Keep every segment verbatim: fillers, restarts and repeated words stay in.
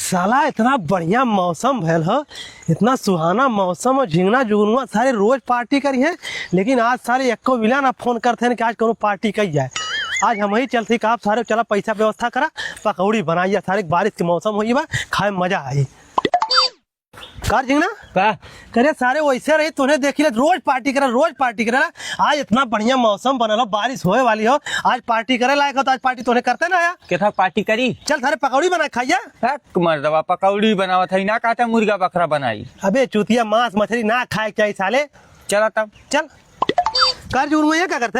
साला, इतना बढ़िया मौसम भयल ह, इतना सुहाना मौसम ह, झिंगना जुगनुआ सारे रोज पार्टी करिहैं, लेकिन आज सारे एक्को बिला ना फोन करत हैं कि आज कउनो पार्टी कइल जाए। आज हमहीं चलत ही, कहा सारे चला पैसा व्यवस्था करा, पकौड़ी बनाइया, सारे बारिश के मौसम होई बा, खाए में मजा आई। का रे झिंगना? का? करे सारे वैसे रही, तोहने देखी ले, रोज पार्टी करे, रोज पार्टी करे। आज इतना बढ़िया मौसम बनल हो, बारिश होए वाली हो, आज पार्टी करे लायक हो, तो आज पार्टी तोहने करते ना आया। केथा पार्टी करी? चल, सारे पकौड़ी बना खाइया। हक मर्दवा, पकौड़ी बनावत है, ना कहते मुर्गा बकरा बनाई। अबे चूतिया, मांस मछली ना खाए के चाही साले। चला तब। चल। का रे जुगनू, ये का करते?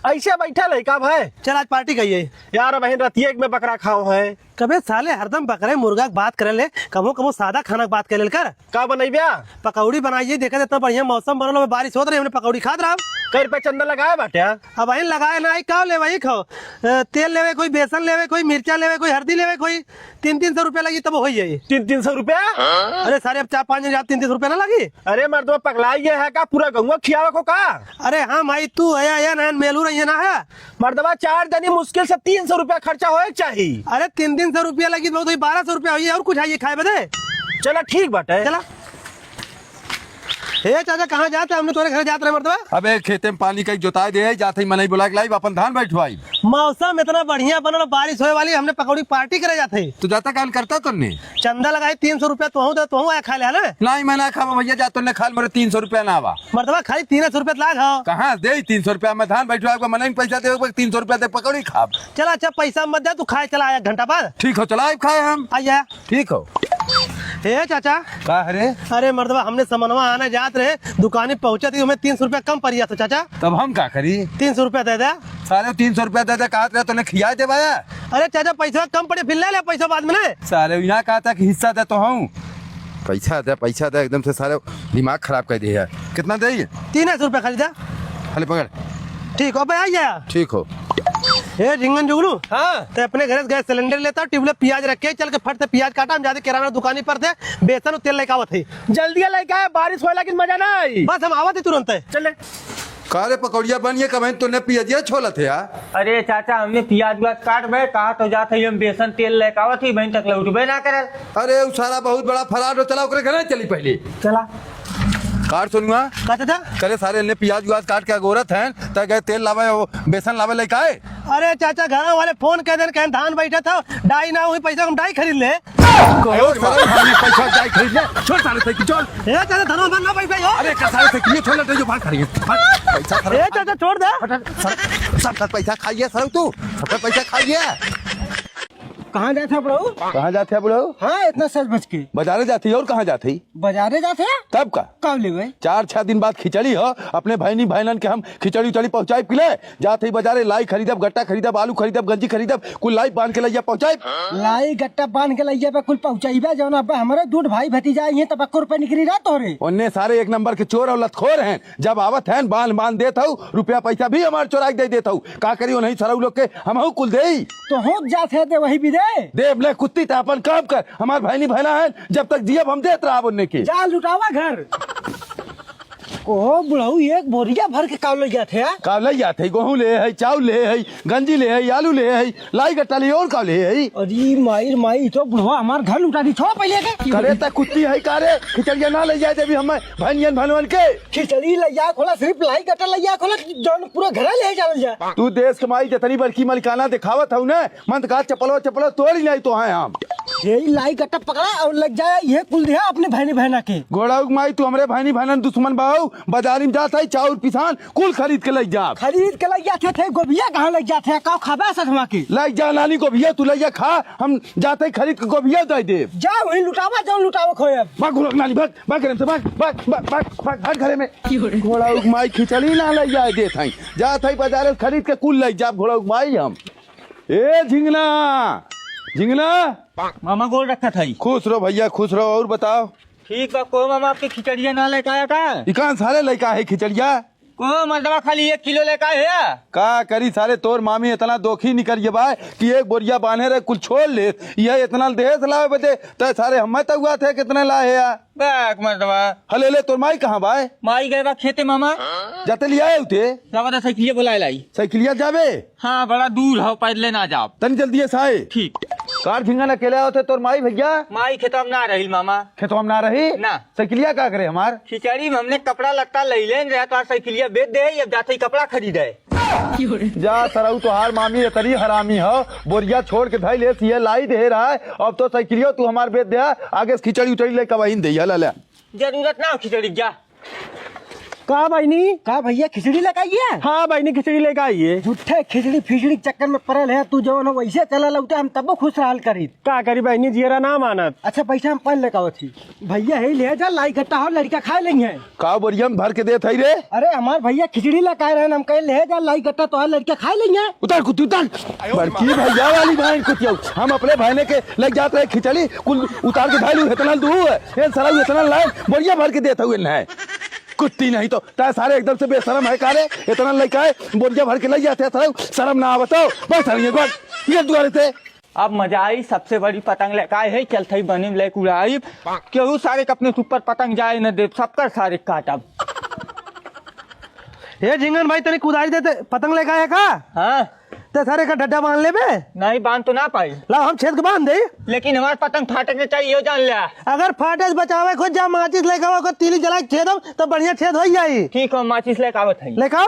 ऐसे बैठल है का भाई? चल, आज पार्टी कहिए। यार, बहन रतिया एक में बकरा खाओ है। कबे साले हरदम बकरे मुर्गा के बात करे ले, कबो कबो सादा खाना के बात कर लेल कर। का बनइब्या? पकौड़ी बनाइए, देखा इतना बढ़िया मौसम बनल हो, बारिश होत रही, हमने पकौड़ी खात रहा। कै रुपया चंदा लगाए बाटे? अब बहिन लगाए ना आई, का लेवे ही खाओ। अ, तेल लेवे कोई, बेसन लेवे कोई, मिर्चा लेवे कोई, हरदी लेवे कोई, तीन तीन सौ रुपया लगी तब होई जाई। तीन तीन सौ रुपया? अरे सारे, अब चार पाँच जन जाब, तीन तीन सौ रुपया ना लगी? अरे मर्दवा, पगलाई गया है का? पूरा गौवा खियावे को का? अरे हाँ भाई, तू है या ना, मेलू रही है ना है। मर्दवा, चार जनी मुश्किल से तीन सौ रुपया खर्चा होए के चाही। अरे तीन तीन सौ रुपया लगी, बहुत हुई, बारह सौ रुपया होई, और कुछ आइए खाए बदे। चला ठीक बाटे। चला। हे चाचा, कहाँ जात है? हमने तोरे घर जात रहे मर्दवा। अबे खेते में पानी कहीं जोताए दे, जात ही मनई बुला के लाई, अपन धान बैठवाई। मौसम इतना बढ़िया बनल, बारिश होए वाली, हमने पकौड़ी पार्टी करे जात है। तू जाता कान करता तन्ने? चंदा लगाई, तीन सौ रुपया तोहू दे, तोहू आया खा ले ना। नहीं, मैं ना खावा भैया, जा तन्ने खा ले, मोरे तीन सौ रुपया ना आवा। मर्दवा, खाली तीन सौ रुपया लाग हो। कहाँ दे तीन सौ रुपया? मैं धान बैठवाए को मनई पैसा देवे, तीन सौ रुपया दे पकौड़ी खाब। चला अच्छा, पैसा मत दे, तू खाए चला आया एक घंटा बाद। ठीक हो, चला आइब खाए हम। आइया। ठीक हो। हे चाचा। का हरे? अरे मर्दवा, हमने समनवा आने जात रहे, दुकानी पहुंचे थी, हमें तीन सौ रुपया कम पड़िया था चाचा। तब हम का करी? तीन सौ रुपया दे दे। सारे तीन सौ रुपया दे दे, कहत रहे तूने खिया दे बाया। अरे चाचा, पैसा कम पड़े, फिर ले ले पैसा बाद में ना। सारे यहाँ कहा था कि हिस्सा दे तो हूँ। पैसा दे, पैसा दे, एकदम से सारे दिमाग खराब कर दिया है। कितना दे? तीन सौ रुपया खाली दे। खाली पकड़। ठीक हो, अबे आ गया। ठीक हो। ए झिंगन जुगनू। हाँ। ते अपने घर से गैस सिलेंडर लेता, ट्यूबवेल, प्याज रखे, चल के फट से प्याज काटा, हम जाते किराना दुकानी पर से बेसन और तेल लेके आवत है। जल्दी लेके आए, बारिश होए लेकिन मजा ना आई। बस हम आवत है तुरंत है। चले। का रे पकौड़िया बन गए, कबहिन तूने पियजिया छोलत है यार? अरे चाचा, हमने प्याज व्याज काट बे, कहा तो जात है हम बेसन तेल लेके आवत ही, बहन तक लौटबे ना करल। अरे उ सारा बहुत बड़ा फराड हो, चला ओकरे घरे चली पहले। चला। काट सोनुआ। का चाचा? करे सारे ने प्याज व्याज काट के अगोरत हैं, त गए तेल लावे, वो बेसन लावे लेके आए। अरे चाचा, घर वाले फोन कह देन, कहें धान बैठे था, डाई ना हुई, पैसा हम डाई खरीद ले। कहो सारे, हमने पैसा डाई खरीद ले। छोड़ सारे साइकिल, छोड़। ए चाचा, धनवा मन ना बैठ भाई हो। अरे का सारे साइकिल छोड़ ले, जो भाग खड़ी है। भाग, पैसा खा ए चाचा, छोड़ दे। हट, हट, सब, सब, सब पैसा खाइए सर तू, सब पैसा खाइए। कहाँ जात है बुढ़ऊ? कहाँ जात है बुढ़ऊ? हाँ, इतना सज बज के। बाजारे जात ही और कहाँ जात ही? बाजारे जात है? तब का? कब लेबे? चार छह दिन बाद खिचड़ी हो, अपने भैनी भैनन के हम खिचड़ी उचड़ी पहुँचाइब के ले। जात ही बाजारे लाई खरीदब, गट्टा खरीदब, आलू खरीदब, गंजी खरीदब, कुल लाई बांध के लइया पहुँचाइब। लाई गट्टा बांध के लइया पे कुल पहुँचाइबे, जौन अब हमारे दूध भाई भतीजा आई हैं, तब एक्को रुपया निकली रहा तोरे। ओन्ने सारे एक नंबर के चोर और लतखोर हैं, जब आवत हैं बांध बांध देत हऊ, रुपया पैसा भी हमार चोराइ के दे देत हऊ। का करी ओनही सरऊ लोग के, हमहू कुल देई। तो होत जात है दे वही भी दे। देब ने कुत्ती, त अपन काम कर, हमार भैनी भैना है, जब तक जियब हम देत रहब ओन्ने के। जा लुटावा घर। ओहो बुढ़ऊ, एक बोरिया भर के काव लइ जात है? काव लइ जात है, गोहूँ ले है, चाउर ले है, गंजी ले है, आलू ले है, लाई गट्टा ले, और काव ले है? अरे माई रे माई, ई तो बुढ़वा हमार घर लुटा दी, छोड़ पहिले के। करे त कुत्ती है का रे, खिचड़िया ना लइ जाए देबी हमें भैनियन भनवन के। खिचड़ी लइ जा खोला, सिर्फ लाई गट्टा लइ जा खोला, जौन पूरा घर ले जावल जा। तू देश के माई जतनी बड़की मलिकाना देखावत हऊ ना, मन त कहा चपलो चपलो तोड़ी नहीं तो हैं हम। यही लाई गट्टा पकड़ा और लग जाए, ये कुल दिया अपने भैनी भैना के। गोड़ाऊ के माई, तू हमरे भैनी भैनन दुश्मन बाऊ, बाजारी में जात है, चाउर पिसान कुल खरीद के लइ जा। खरीद के लइ जात है, गोभिया कहाँ लइ जात है, का खाबे सधवा के? लइ जा नानी गोभिया, तू लइ जा खा, हम जात है खरीद के गोभिया दे देब। जा वहीं लुटावा, जौन लुटावा खोए अब। भाग गोड़ाऊ के नानी, भाग, भाग घरे में से, भाग, भाग, भाग, भाग, भाग, भाग घरे में। गोड़ाऊ के माई खिचड़ी ना लइ जाए देत है, जात है बाजारे से खरीद के कुल लइ जाब गोड़ाऊ के माई हम। ए झिंगना, झिंगना। मामा गोड़ रखा था ही। खुश रहो भैया, खुश रहो। और बताओ। ठीक बा, को मामा आपके खिचड़िया ना लेके आया का? इकान सारे लेके आए खिचड़िया। को मर्दवा खाली एक किलो लेके आए है। का करी सारे, तोर मामी इतना दोखी निकल ये बा कि एक बोरिया बांधे रहे, कुल छोड़ ले, ये इतना देश लावे बदे, त सारे हमें तो हुआ थे कितने लाए है यार। बैक मर्दवा। हले ले, तोर माई कहाँ बा? माई गए बा खेते मामा। जाते लिया आए उते। जावा दा साइकिलिया बुलाए लाई। साइकिलिया जाबे? हाँ, बड़ा दूर हो, पैदले ना जाब। तनी जल्दी से आए। ठीक। कार झिंगन अकेले आवत है तोर माई भैया? माई खेतवा में ना रही मामा। खेतवा में ना रही? ना। साइकिलिया का करे हमार? खिचड़ी में हमने कपड़ा लत्ता लई लेन रहे, तो साइकिलिया बेच दे, अब जाते ही कपड़ा खरीदे। जा सरऊ, तोहार मामी इतनी हरामी हो, बोरिया छोड़ के धई ले, सिया लाई दे रहा है, अब तो साइकिलियो तू हमार बेच दे, आगे से खिचड़ी उचड़ी लेके वहीं दे, ला, ला। जरूरत ना हो खिचड़ी, जा। का बहिनी? का भैया, खिचड़ी लेके आइए? हाँ बहिनी, खिचड़ी लेके आइए। झूठे खिचड़ी फिचड़ी के चक्कर में पड़ल है तू, जवन हो वैसे चला लौटे, हम तबो खुश रहल करी। का करी बहिनी, जियरा ना मानत। अच्छा पैसा हम पहले लेके आवत ही। भैया, हे ले जा, लाई गट्टा हो, लड़का खाए लेंगे। का बोरिया में भर के देत हई रे? अरे, हमार भैया खिचड़ी ला कह रहे हैं, हम कहे, "ले जा, लाई गट्टा, तोहार लड़का खाए लेंगे।" उतार कुत्ती, उतार। बड़की भैया वाली बहन कुतिया, हम अपने बहने के लग जात रहे खिचड़ी, कुल उतार के धइलू, इतना दूर है, ये साला इतना लाए, बोरिया भर के देत हुए नहीं। कुत्ती नहीं तो, तै सारे एकदम से बेशरम है का रे? इतना लइका है, बोरिया भर के लग जाते हैं साला, शर्म ना आवत हो? बस सारे ये गोल, ये दुआरे थे। अब मजा आई, सबसे बड़ी पतंग लेके आए है, चल थई बने में लेके उड़ाई। केहू सारे के अपने ऊपर पतंग जाए न दे, सबकर सारे काटब। हे झिंगन भाई, तनी कुदारी दे, ते पतंग लेके आया का? हाँ। ते सारे का डड्डा बांध लेबे? नहीं, बांध तो ना पाई। ला, हम छेद के बांध दे। लेकिन हमार पतंग फाटे के चाहिए, यो जान लिया। अगर फाटे से बचावे खुद जा, माचिस लेके आवा, ओकर तीली जला के छेदम, तब बढ़िया छेद हो जाई। ठीक हो, माचिस लेके आवत है। लेके आओ।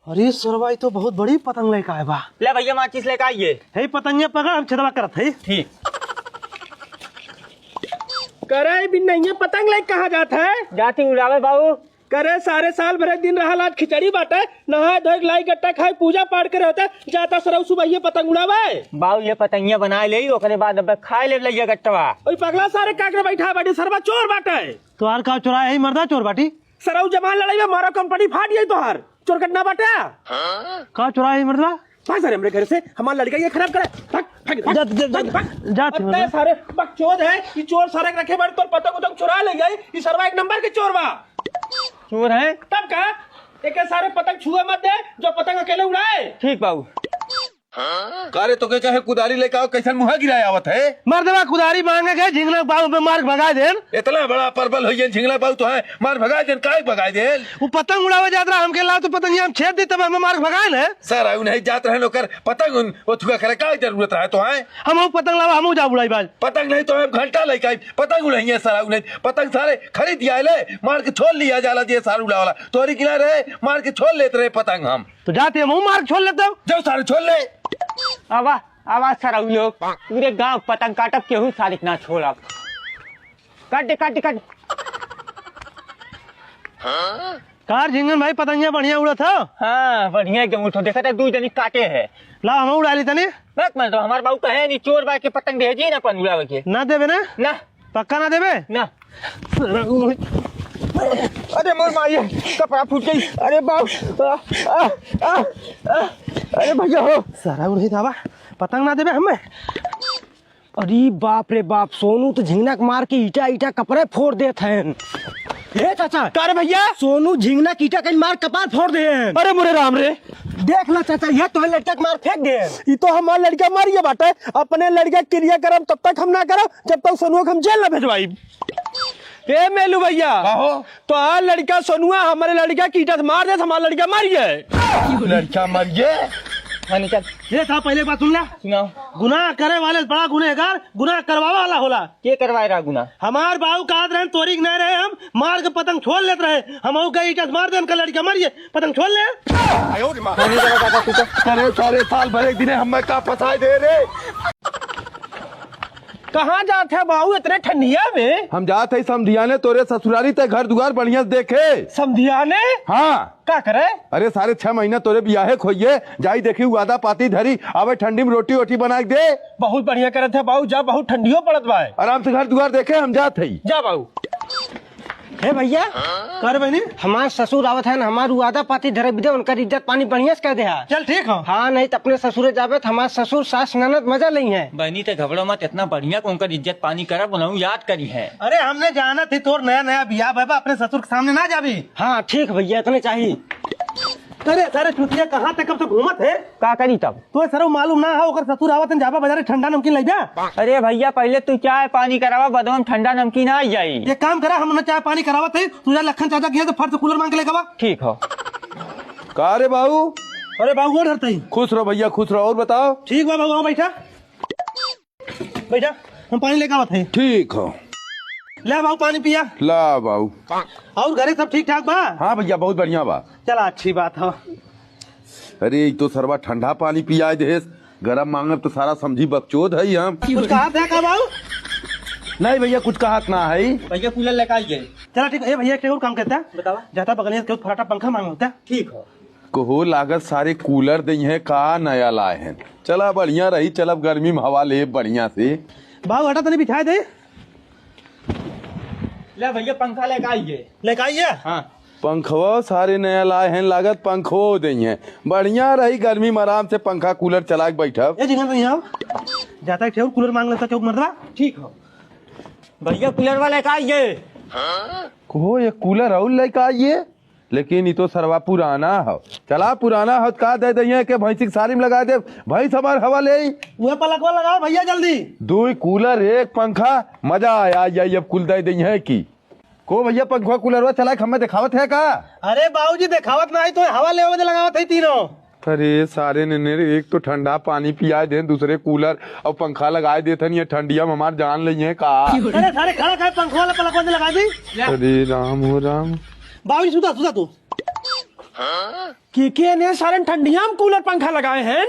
अरे सरवा, ई तो बहुत बड़ी पतंग लेके आए बा। ले भैया, माचिस लेके आइए। हे पतंगे पकड़, हम छेदवा करत है। ठीक। करे बिन नहीं है, पतंग लेके कहाँ जात है? जाती उड़ावे बाबू। करे सारे साल भरे दिन रहल, आज खिचड़ी बाटे, नहाए धोए के लाई गट्टा खाए, पूजा पाठ करे होते, जाता सरऊ सुबह ये पतंग उड़ावे। बाबू ये पतंगिया बनाए ले, ओकरे बाद अब खाए ले लइया गट्टवा। ओई पगला सारे काकरे बैठा बाटे, सरवा चोर बाटे। तोहार का चोराए है मर्दा, चोर बाटी? सरऊ जबान लड़ाई में मारो, कंपनी फाट गई तोहार। चोर कटना बाटे। का चोराए है मर्दा? भाग सारे हमरे घर से, हमार लड़का ये खराब करे। भाग, भाग, भाग, जा, जा, जा, भाग, भाग। जा, अब जा। तय सारे बकचोद है, ये चोर सारे के रखे बाटे, तोर पतंग उतंग चुरा ले जाई, ये सरवा एक नंबर के चोर बा। चोर है? तब का? एके सारे पतंग छुए मत दे, जो पतंग अकेले उड़ाए। ठीक बाबू। का रे, तोके चाहे कुदारी लेके आओ, कैसन मुँह गिराए आवत है? मर्दवा कुदारी मांगे के झिंगना बाबू पे मार के भगा देन। इतना बड़ा परबल होइए झिंगना बाबू, तो है मार भगा देन, काहे भगा देन? वो पतंग उड़ावे जात रहा, हमके ला तो पतंग हम छेद दी, तब हमें मार के भगाए न। सर, आयु नहीं जात रहे ओकर पतंग उन, वो थुआ करे का जरूरत रहा तो है? हम वो पतंग लावा, हम जा उड़ाई बाज। पतंग नहीं तो हम घंटा लेके आई, पतंग उड़ाइए सर, आयु नहीं, पतंग सारे खरीद दिया ले, मार के छोड़ लिया जाला जे सार उड़ावाला, तोरी किनारे मार के छोड़ लेत रहे पतंग हम। तो जाते हम मार छोड़ लेते हो। जाओ सारे छोड़ ले। आवा, आवा सरऊ लोग, पूरे गांव पतंग काटब, केहू सारे के ना छोड़ब। काट दे, काट दे, काट दे। कार झिंगन भाई, पतंगिया बढ़िया उड़त हो। हाँ, बढ़िया एकदम उड़त हो। देखा था, दू जनी काटे है। ला, हम उड़ा ली तनी। बस, मैं तो हमार बाबू कहे नहीं, चोर बा के पतंग भेजी ना अपन उड़ावे के। ना देबे ना? ना। पक्का ना देबे? ना। अरे मोर माई, कपड़ा फूट गई। अरे बाप, आ, आ, आ, आ, अरे भैया हो। सारा उड़े दावा, पतंग ना देबे हमें। अरे बाप रे बाप, सोनू तो झिंगना के मार के ईटा ईटा कपड़े फोड़ देत हैं। ए चाचा। का रे भैया? सोनू झिंगना के ईटा कहीं मार कपार फोड़ दे हैं। अरे मोरे राम रे। देख ला चाचा, ये तो लड़का के मार फेंक दे। ई तो हमार लड़का मारिए बाटे, अपने लड़का के क्रिया करब तब तक हम ना करब, जब तक सोनुआ के हम जेल ना भेजवाई। ए मेलू भैया, का हो? तो आ लड़का सोनुआ हमारे लड़का की ईटा से मार दे, हमारा लड़का मारिए। लड़का मारिए? हाँ, निकल। ये था, पहले एक बात सुन ले। सुनाओ। गुनाह करे वाले से बड़ा गुनहगार गुनाह करवावे वाला होला। के करवाए रहा गुनाह? हमार बाबू कहत रहे, तोरी के नहीं रहे हम, मार के पतंग छोड़ लेत रहे। हम ऊ गई ईटा से मार दे, उनका लड़का मारिए, पतंग छोड़ ले। अरे सारे साल भर एक दिन हमें का फंसाए दे रे। कहाँ जात है बाबू इतने ठंडिया में? हम जात है समधियाने तोरे ससुरारी, ते घर दुआर बढ़िया से देखे। समधियाने? हाँ। का करे? अरे सारे छह महीना तोरे बियाहे खोइए, जाई देखी वादा पाती धरी, आवे ठंडी में रोटी वोटी बना के दे। बहुत बढ़िया करत है बाबू, जा, बहुत ठंडियो पड़त बा। आराम से घर दुआर देखे, हम जात हई। जा बाबू। हे भैया, कर बहनी, हमार ससुर आवत है ना, हमार वादा पाती धरे बिदे, उनकर इज्जत पानी बढ़िया से कर दे हा। चल ठीक हो। हाँ, नहीं तो अपने ससुरे जाबे तो हमार ससुर सास ननद मजा लेइहैं। बहनी ते घबरो मत, इतना बढ़िया को उनकर इज्जत पानी करब, उन्हें याद करिहैं। अरे हमने जानत ही तोर नया नया बियाह भय बा, अपने ससुर के सामने ना जाबी। हाँ ठीक भैया, इतने चाहिए। अरे, अरे, चुतिया, कहाँ ते कब से घूमत है? का करी तब? तो सरऊ मालूम ना है, ओकर ससुर आवत हैं, जाबा बाजारे ठंडा नमकीन लइबा। अरे भैया, पहले तू चाय पानी करावा, बाद में ठंडा नमकीन आ जाई। एक काम करा, हम ना चाय पानी करावत है, तू जा लखन चाचा के यहाँ से फट से कूलर मांग के लेके आवा। ठीक हो। का रे बाबू? अरे बाबू, गोड़ धरते ही। खुश रहो भैया, खुश रहो। और बताओ। ठीक बा बाबू, हाँ बैठा। बैठा, हम पानी लेके आवत है। ठीक हो। ले बाबू, पानी पिया। ला बाबू। और घरे सब ठीक ठाक बा? हाँ भैया, बहुत बढ़िया बा। चला, अच्छी बात हो। अरे, ई तो सरवा ठंडा पानी पियाए देस, गरम मांगब तो सारा समझी बकचोद है हम। कुछ कहा था का बाबू? नहीं भैया, कुछ कहत ना है। भैया, कूलर लेके आइए। चला ठीक है, ए भैया, एक और काम करता। बतावा। जाता बगलिया से केहू फटाफट पंखा मांग होता। ठीक हो। कहो लागत सारे कूलर दइहें का नया लाए हैं। चला बढ़िया रही, चलब गर्मी में हवा ले बढ़िया से। बाबू हटा तनी बिछाए दे। ले भैया पंखा लेके आइए। लेके आइए? हाँ। पंखवा सारे नया लाए हैं, लागत पंखो दइहें। बढ़िया रही गर्मी में आराम से पंखा कूलर चला के बैठब। ए जिंगन भैया, जाता एक ठे और कूलर मांग लेता चौक मर्दवा। ठीक हो। भैया कूलर वाला लेके आइए। कहो ये कूलर और लेके आइए। लेकिन ई तो सरवा पुराना हो। चला पुराना हो त का दे दइहें के भैंसी के सारी में लगा दे, भैंस हमार हवा ले। उहे पलकवा लगाओ भैया जल्दी। दुई कूलर एक पंखा, मजा आया, आई, आई, अब कुल दे दइहें की। को भैया पंखवा कूलरवा चला के हमें देखावत है का? अरे बाबूजी देखावत ना है तो हवा लेवे बदे लगावत है तीनों। अरे सारे ने, ने रे, एक तो ठंडा पानी पियाए देन, दूसरे कूलर और पंखा लगाए देत हन, ये ठंडिया में हमार जान लइहें का? अरे सारे खड़ा खाए पंखवा वाला पलकवा दे लगा दी। अरे राम हो राम। बाबूजी सुता, सुता तू। के के ने सारे ठंडिया में कूलर पंखा लगाए हैं?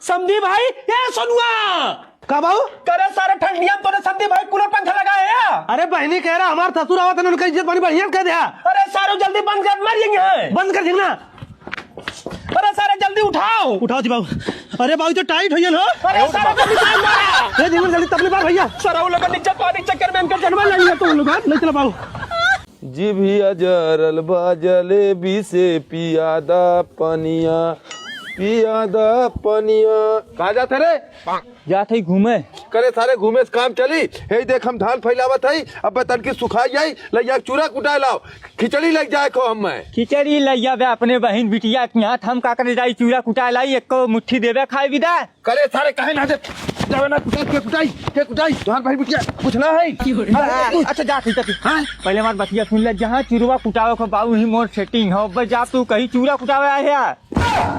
समधी भाई, ए सोनुआ। का बाबू? करे सारे ठंडिया में तोरे समधी भाई कूलर पंखा लगाए है? अरे बहनी कह रहा हमार ससुर आवत है, उनका इज्जत पानी बढ़िया से कह दे। अरे सारे जल्दी बंद कर, मर जाएंगे। बंद कर झिंगना। अरे सारे जल्दी उठाओ। उठाओ जी बाबू। अरे बाबू तो टाइट हो गया हो। अरे सारे जल्दी टाइट मारा। ए झिंगना जल्दी तपली मार भैया। सारा वो लोग नीचे पानी चक्कर में इनका जनवा नहीं है तो लोग ले चला बाबू। जिभिया जरल बा जलेबी से, पियादा पनिया, पियादा पनिया। कहाँ जात है रे? जात है घूमे। करे सारे घूमे से काम चली? हे देख हम धान फैलावत है, अब तनकी सुखाई जाई, लइया चूरा कुटाए लाओ, खिचड़ी लग जाए को हम मैं। खिचड़ी लइया बे अपने बहिन बिटिया के हाथ, हम का करे जाई चूरा कुटाए लाई, एको मुट्ठी देबे खाए बिदा। करे सारे काहे ना दे? जावे ना कुटाई, के कुटाई, के कुटाई? तोहार भाई बिटिया कुछ ना है। की हो रही? अरे, अच्छा, जा, ठीक है, ठीक। हाँ? पहले हमार बतिया सुन ले, जहाँ चुरवा कुटावे को बाबू ही मोर सेटिंग हो, बस जा तू कहीं चूरा कुटावे आए है।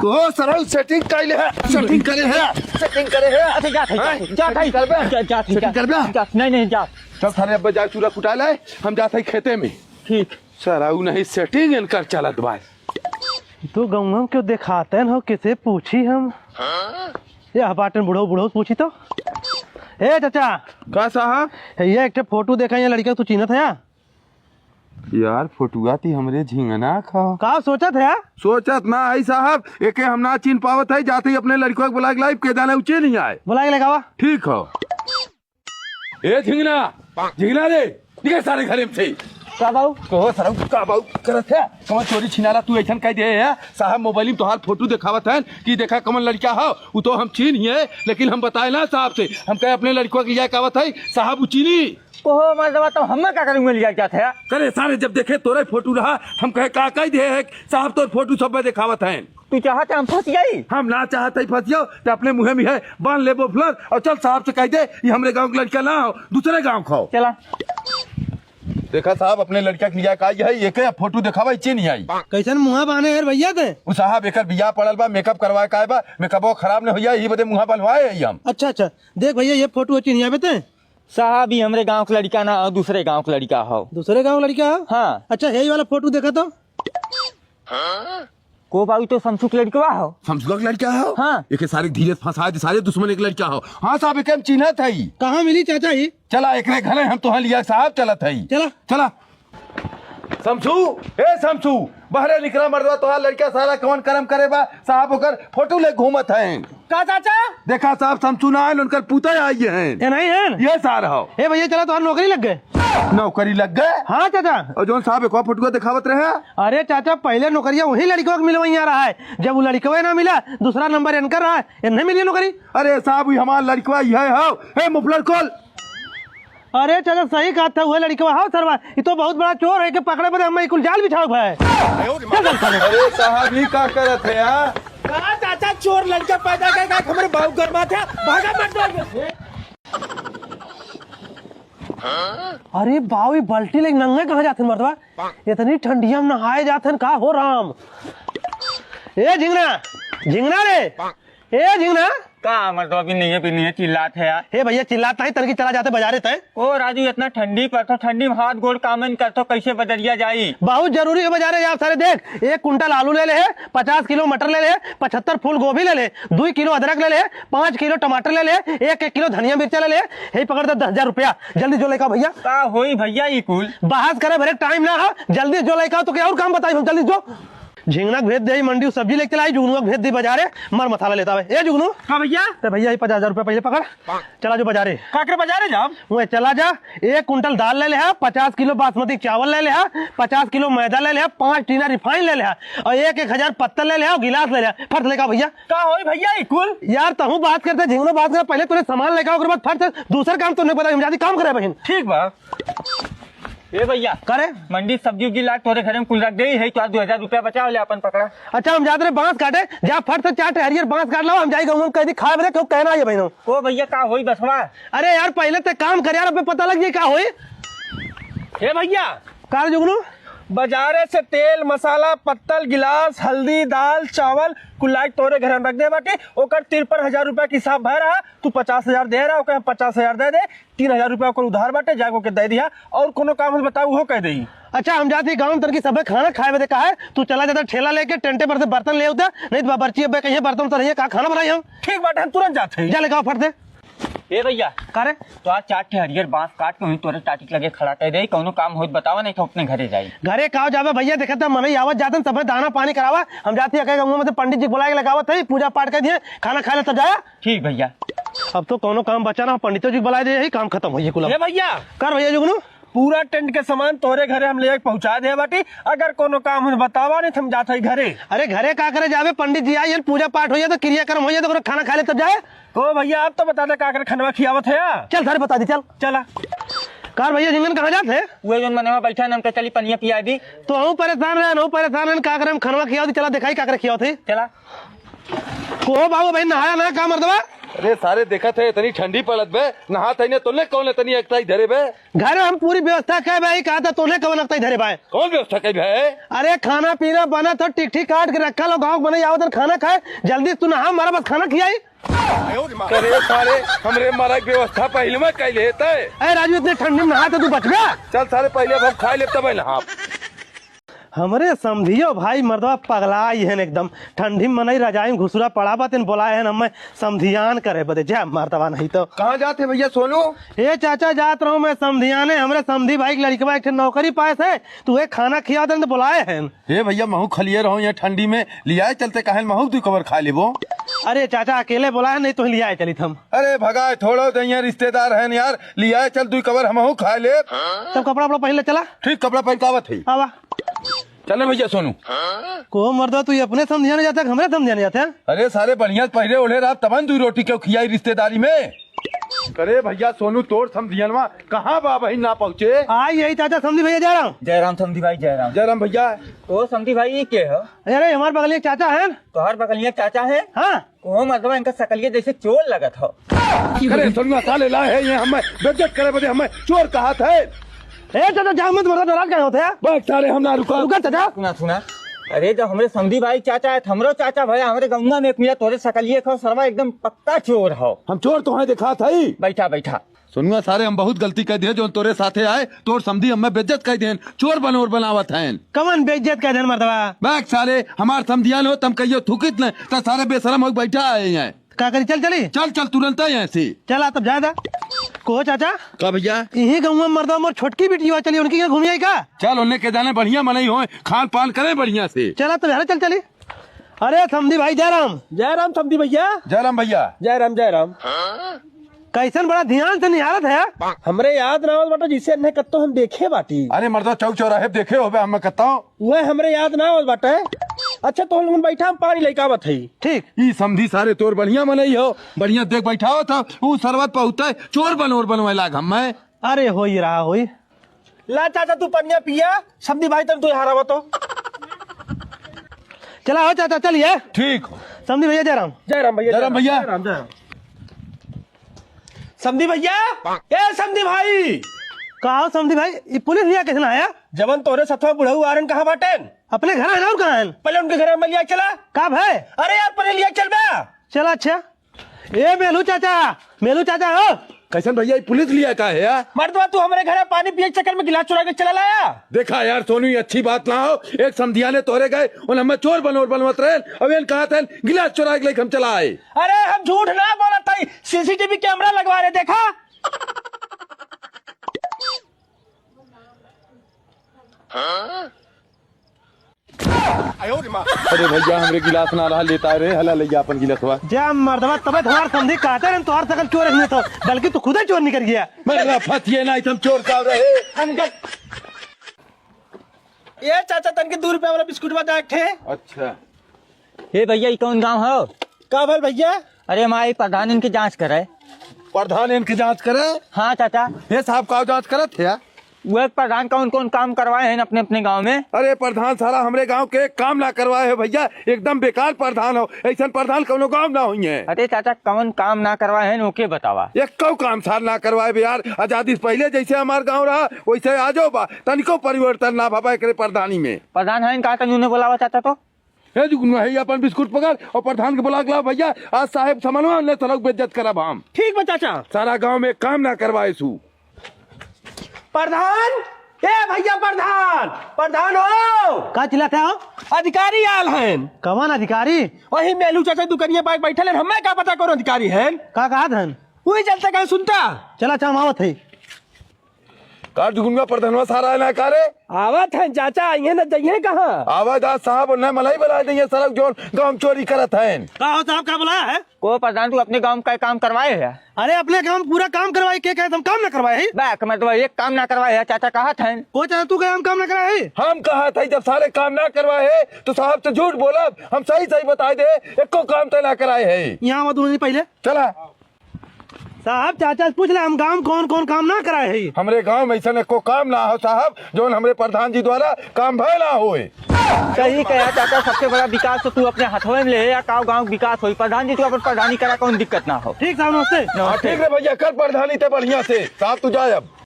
को सरल सेटिंग कैले है, सेटिंग करे है, सेटिंग करे है। अच्छा, जा, ठीक, हाँ? जा, ठीक, सेटिंग करबे? जा, जा, ठीक, सेटिंग जा, करबे? जा, नहीं, नहीं, जा। चल सारे अब जा चूरा कुटा ले, हम जाते हैं खेते में। ठीक। सारा उ नहीं सेटिंग इनकर चलत बा। तो गौवा में क्यों देखाते हैं हो, किसे पूछी हम? ये बाटन बुढ़ऊ, बुढ़ऊ पूछी तो। ए चाचा। का साहब? ये एक ठे फोटो देखा, ये लड़का तू चीन्हत है? यार फोटुआ ती हमरे झिंगना खा। का सोचत है? सोचत ना है साहब, एके हम ना चीन्ह पावत है, जाते ही अपने लड़का के बुला के लाई, के जाने उ चीन्ह ही आए। बुला के लेके आवा। ठीक हो। ए झिंगना, झिंगना रे, निकल सारे घरे में से। का बाऊ? कहो सारा का बाऊ करत है? कौन चोरी छिनाला तू ऐसन कह दे है? साहब मोबाइल में तोहार फोटो देखावत है कि देखा कमन लड़का हो, उ तो हम चीन्ह ही है, लेकिन हम बताए ना साहब से, हम कहे अपने लड़का के लिया के आवत है, साहब उ चीन्ही। ओहो मर्दवा, तो हमें का करूँगा लिया क्या था? करे सारे जब देखे तोरे फोटो रहा, हम कहे का कह दे है, साहब तोर फोटो सब में देखावत है। तू चाहत है हम फंस जाई? हम ना चाहत है फंसियो, ते अपने मुँहे में है, बांध ले मफलर और चल साहब से कह दे, ये हमरे गाँव के लड़का ना हो, दूसरे गाँव का हो। चला। देखा साहब, अपने लड़का के लिया का आई है, एके फोटो देखावा, इच्चे नहीं आई। कैसन मुँहा बाने यार भैया ते? उ साहब एकर बियाह पड़ल बा, मेकअप करवाए का बा, मेकअपो खराब न होइया, यही बदे मुँहा बनवाए है हम। अच्छा, अच्छा, देख भैया, ये फोटो अच्छी नहीं आवे ते। साहब, ई हमरे गाँव के लड़का ना हो, दूसरे गाँव के लड़का हो। दूसरे गाँव के लड़का हो? हाँ। अच्छा, यही वाला फोटो देखा तो। को बाऊ, तो समसू के लड़कवा हो? समसुआ के लड़का हो? हाँ। एके सारे धीरे से फंसा दे, सारे दुश्मन एक लड़का हो। हाँ साहब, एके हम चिन्हत हई। कहाँ मिली चाचा ही? चला, एकरे घरे हम तोहार लिया साहब चलत हई। चला। चला। समसू, ए समसू, बहरे निकला मर्दवा, तोहार लड़का सारा कवन करम करे बा, साहब ओकर फोटो ले घूमत हैं। का चाचा? देखा साहब, समसू ना आए, उनकर पूता आई हैं। ये नहीं है? ये सार हो। ए भैया, चला तोहार नौकरी लग गए। नौकरी लग गए? हाँ चाचा। और जौन साहब एक और फोटो दिखावत रहे? अरे चाचा, पहले नौकरिया वही लड़कवा के मिलवैया रहा है, जब वो लड़कवा ना मिला, दूसरा नंबर इनकर रहा है, इन्हें मिली नौकरी। अरे साहब, ये हमार लड़कवा यह हो। हे मुफलर खोल। अरे चाचा, सही कहत है, उहे लड़कवा हौ सरवा, ई तो बहुत बड़ा चोर है, के पकड़े बदे हमें कुल जाल बिछाओ भाई। अरे साहब, ई का करत है यार? का चाचा, चोर लड़का पैदा कर, का हमरे बाऊ गरमात है, भागा मत दो। अरे बाऊ, ई बाल्टी लेके नंगे कहाँ जात हन मर्दवा? इतनी ठंडिया में नहाए जात हन का हो राम? ए झिंगना, झिंगना रे, ए झिंगना, का मर्दवा भी नहीं है, भी नहीं है, चिल्लात है यार। हे भैया, चिल्लात नहीं, तनकी चला जाते बाजारे तय। ओ राजू, इतना ठंडी पड़त हो, ठंडी में हाथ गोड़ काम नहीं करत हो, कैसे बजरिया जाई? बहुत जरूरी है बाजारे जाब सारे। देख, एक कुंटल आलू ले ले है, पचास किलो मटर ले ले है, पचहत्तर फूल गोभी ले ले, दुई किलो अदरक ले ले, पाँच किलो टमाटर ले ले, एक एक किलो धनिया मिर्चा ले ले। हे पकड़ दे दस हजार रुपया, जल्दी जो लेके आओ भैया। का होई भैया ई कुल? बहस करे भरे टाइम ना हो, जल्दी जो लेके आओ, तो क्या और काम बताई हम, जल्दी जो। झिंगना के भेज दे मंडी, सब्जी लेके चलाई, जुगनुआ के भेज दे बाजारे, मर मसाला लेता है। ए जुगनू। हाँ भैया। ते भैया, ये पचास हजार रुपया पहले पकड़, चला जो बाजारे। का करे बाजारे जाब? वह चला जा, एक कुंटल दाल ले ले हा, पचास किलो बासमती चावल ले ले हा, पचास किलो मैदा ले ले हा, पाँच टीना रिफाइन ले ले हा, और एक एक हजार पत्तल ले ले हा, और गिलास ले ले हा। फट लेके आओ भैया। का होई भैया ई कुल? यार, तहूँ बात करते, झिंगनो बात करते, पहले तूने सामान लेके आओ, ओकर बाद फट से दूसर काम तूने पता, हम जाती काम करे बहिन। ठीक बा। ए भैया, करे? मंडी सब्जी उब्जी ला, तोरे घरे में कुल रख दे, है तो आज दो हजार रुपया बचा ले, अपन पकड़ा। अच्छा, हम जात रहे बांस काटे, जा फट से चार ठे हरियर बांस काट लावा, हम जाई गाँव में कह दी खाए बदे, क्यों कहना है बहिनो? ओ भैया, का होई बसवा? अरे यार, पहले ते काम कर यार, अबे पता लग जाई का होई। हे भैया, का रे जुगनू? बाजारे से तेल, मसाला, पत्तल, गिलास, हल्दी, दाल, चावल, कुल लाइक तोरे घर में रख दे बाटे। ओकर तिरपन हजार रुपया के हिसाब भय रहा, तू पचास हजार दे रहा, ओकर पचास हजार दे दे, तीन हजार रुपया ओकर उधार बाटे, जाके ओके दे दिया। और कोनो काम हो बताऊ, उहो कह देई। अच्छा, हम जाती गाँव में तनकी सबे खाना खाए बदे कहा है, तू चला जाता ठेला लेके, टेंटे पर से बर्तन ले उता, नहीं तो बाबर्ची अबे कहिए बर्तन उतर रही है, का खाना बनाई हम? ठीक बाटे, हम तुरंत जात हई। जा लेके आओ फट से। ए भैया, का रे? तो आज चार ठे हरियर बांस काट के वहीं तोरे टाटी के लगे खड़ा कर दे, कौनो काम होत बतावा, नहीं तो अपने घरे जाई। घरे का जाबे भैया, देखत है मनई आवत जातन, सबे दाना पानी करावा। हम जाती है कहे गाँव में से पंडित जी के बुलाए के लगावत है, पूजा पाठ कर दिए, खाना खा ले तब जाया। ठीक भैया। अब तो कौनो काम बचा ना, पंडितो जी के बुलाए दे, यही काम खत्म होइए कुल। ए भैया। कर भैया जुगनू। पूरा टेंट के सामान तोरे घरे हम लेके पहुंचा दे बाटी। अगर कोनो काम हो बतावा, नहीं तो हम जात हई घरे। अरे घरे का करे जाबे, पंडित जी आई, पूजा पाठ होइए तो क्रियाकर्म होइए तो ओकरा खाना खा ले तब जाए। ओ भैया, आप तो बता दे का करे खनवा खियावत है यार। चल सारे बता दी, चल। चला। कार भैया, झिंगन कहाँ जात है? उहे जोन मनवा बैठा है, हमके चली पनिया पिया दी। तो हम परेशान रहन, हम परेशान रहन, का करे हम खनवा खियावत ही, चला देखाई का करे खियावत ही। चला। को हो बाबू भाई, नहाया ना का मर्दवा? अरे सारे देखत है, इतनी ठंडी पड़त बे, नहात है ने, तोले कौन इतनी एकताई धरे बे? घर हम पूरी व्यवस्था कहे भाई, कहा था तोले कौन एकताई धरे भाई? कौन व्यवस्था कहे भाई? अरे खाना पीना बना तो टिकठी काट के रखा लो, गाँव बने आवत खाना खाए, जल्दी तू नहा, हमारा बस खाना खियाई। करे सारे, हमरे मारा के व्यवस्था पहिले में कइले तय। ए राजू, इतने ठंडी में नहाते तू बचबे? चल सारे, पहिले अब हम खाए लेब तब नहाब। हमरे समधियो भाई मर्दवा पगलाई हन एकदम। ठंडी में मनई रजाई में घुसुरा पड़ा बा, तेन बोलाए हन हमें समधियान करे बदे। जा मर्दवा नहीं तो। कहाँ जात है भैया सोनू? ए चाचा, जात रहूं मैं समधियाने। हमरे समधी भाई के लड़कवा एक ठे नौकरी पाए से, तू एक खाना खिया दे तो बोलाए हन। हे भैया, महू खलिए रहो यहाँ ठंडी में, लियाए चलते काहे महू दुई कवर खा लेबो। अरे चाचा, अकेले बोला है, नहीं तो लियाए चलित हम। अरे भगाए, थोड़ो तो यहाँ रिश्तेदार हैं यार, लियाए चल दुई कवर हमहू खा लेब। तब कपड़ा वपड़ा पहन ले, चला। ठीक, कपड़ा पहन के आवत है। आवा। चले भैया सोनू। को मर्दा, तू अपने समधियाने जाता है, हमरे समधियाने जाता है? अरे सारे बढ़िया से पहले ओढ़े रहा, तबन दुई रोटी क्यों खियाई रिश्तेदारी में? अरे भैया सोनू, तोर समधियनवा कहाँ बा, बहिन ना पहुँचे? आई यही चाचा, समधी भैया जा रहा हूँ। जय राम समधी भाई, जय राम। जय राम भैया। ओ समधी भाई, ये के ह? अरे हमार बगलिया चाचा है। तोहर बगलिया चाचा है? हाँ। ओ मर्दवा, इनका सकलिया जैसे चोर लगत हो। अरे सोनुआ, साले लाए हैं ये हमें बेइज्जत करे बदे, हमें चोर कहा थे। ए चाचा, जा मत, मर्दा नाराज काहे होते हैं? बस साले हम ना रुका। रुका चाचा। सुना, सुना। अरे जब हमरे समधी भाई चाचा है, हमरो चाचा भया, हमरे गौवा में एक मिला तोरे सकलिए खो, सरवा एकदम पक्का चोर हो। हम चोर तो हैं, दिखा था ही। बैठा, बैठा। सोनुआ सारे, हम बहुत गलती कर दिए जो तोरे साथे आए, तोर समधी हमें बेइज्जत कर देन, चोर बनोर बनावत हैं। कमन बेइज्जत कर देन मर्दवा? बैक सारे, हमार समधियान हो, तम कहियो थूकित न, त सारे बेशरम हो बैठा है यहाँ। का करी, चल चली? चल, चल, तुरंत यहाँ से। चला तब जा दा। को चाचा? का भैया? यही गौवा में मर्दवा मोर छोटकी बिटिया चली, उनकी यहाँ घूमी आई का? चल, उन्हें के जाने बढ़िया मनई होए, खान पान करें बढ़िया से। चला तब यार, चल चली। अरे समधी भाई, जय राम। जय राम समधी भैया। जय राम भैया। जय राम, जय राम। कैसन बड़ा ध्यान से निहारत है? हमरे याद ना आवत बाटे, जिसे अन्हे कत्तो हम देखे बाटी। अरे मर्दा, चौक चौराहे पे देखे होबे हमें कत्तो। वह हमरे याद ना आवत बाटे। अच्छा, तो हम बैठा, हम पानी लेके आवत हई। ठीक। ई समधी सारे तोर बढ़िया मनई हो, बढ़िया देख बैठावत हो, ऊ सरवत पहुँचते चोर बनोर बनवे लाग हमें। अरे होई रहा होई। ला चाचा, तू पनिया पिया, समधी भाई तन तू हरावा तो। चला हो चाचा, चलिए। ठीक। समधी भैया, जय राम। जय राम भैया, जय राम भैया। जय राम, जय राम। समधी भैया, ए समधी भाई। का हो समधी भाई, ई पुलिस लिया कैसे ना आया? जवन तोरे सथवा बुढ़ऊ आरन कहाँ बाटेन? अपने घर है ना, और कहाँ है? पहले उनके घर में लिया चला। का भाई? अरे यार, पहले लिया चल बा। चला, अच्छा। ए मेलू चाचा, मेलू चाचा हो। कैसन भैया, ई पुलिस लिया का है यार? मर्दवा, तू हमरे घरे पानी पिए के चक्कर में गिलास चुरा के चला लाया। देखा यार सोनू, ये अच्छी बात ना हो। एक समधिया ने तोरे गए, उन हमें चोर बनोर बनवत रहे, अब इन कहा था गिलास चुरा के लेके हम चला आए। अरे हम झूठ ना बोलत हई, सीसीटीवी कैमरा लगवा रहे, देखा। अरे भैया, हमरे गिलास ना रहा, लेता रे, हला ले जा अपन गिलासवा। जा मर्दवा, तबे तुम्हार समधी कहते रहे, तुम्हार सकल चोर नहीं तो, बल्कि तू खुदे चोर निकल गया। मर्दवा, फंसिए ना, तुम चोर का रहे। ए चाचा, तनके दू रुपया वाला बिस्कुटवा दे एक ठे। अच्छा। हे भैया, ई कौन गाँव हो? का भल भैया? अरे, हमारे प्रधान इनकी जाँच करे। प्रधान इनकी जाँच करे? हाँ चाचा। हे साहब, का जाँच करत है? वह प्रधान कौन कौन काम करवाए हैं अपने अपने गाँव में? अरे प्रधान, सारा हमरे गाँव के एक काम ना करवाए है भैया, एकदम बेकार प्रधान हो, ऐसन प्रधान कौनो गाँव ना होइहैं। अरे चाचा, कौन काम ना करवाए हैं, ओके बतावा। एक्को काम सार ना करवाए बे यार, आजादी से पहिले जैसे हमार गाँव रहा, वैसे आजो बा, तनिको परिवर्तन ना भवा एकरे प्रधानी में। प्रधान है, कहा तनी उन्हें बुलावा चाचा तो। हे जुगनू, हे अपन बिस्कुट पकड़ और प्रधान के बुला के लाओ भैया, आज साहेब समनवा ने सड़क बेइज्जत करब हम। ठीक बा चाचा। सारा गाँव में काम ना करवाए सु। प्रधान, ए भैया प्रधान, प्रधान हो। का चिल्लाते हो? अधिकारी आल हैं। कवन अधिकारी? वही मेलू चाचा दुकनिया पास बैठल हैं, हमें का पता कौन अधिकारी हैं? का कहत हैं? वही चलते कहीं सुनता। चला, अच्छा, हम आवत है। का जुगनुआ प्रधानवा सारा है ना का रे? आवत हैं चाचा, आइए न जाइए कहाँ? आवाज आज साहब और न मलाई बुलाए देंगे सड़क जोन गाँव चोरी करत हैं। का हो साहब, का बुलाया है? को प्रधान तू अपने गाँव का काम करवाए है? अरे अपने गाँव पूरा काम करवाए, के कहे हम काम ना करवाए है? बैक में तो एक काम ना करवाए है, चाचा कहत हैं। को चाचा तू कहे हम काम ना कराए है? हम कहत है जब सारे काम ना करवाए है तो साहब से झूठ बोलब, हम सही सही बताए दे, एको काम तो ना कराए है। यहाँ आवा दोनों जने पहले। चला। साहब, चाचा से पूछ ले, हम गाँव कौन कौन काम ना कराए है? हमरे गाँव में ऐसा एको काम ना हो साहब, जोन हमरे प्रधान जी द्वारा काम भय ना होए। सही कहा चाचा, सबसे बड़ा विकास तो तू अपने हथवे में ले या काव गाँव विकास होई। प्रधान जी तू अपन प्रधानी करा, कौन दिक्कत ना हो। ठीक साहब, नमस्ते। हाँ, ठीक रे भैया, कर प्रधानी ते बढ़िया से। साहब तू जाए अब।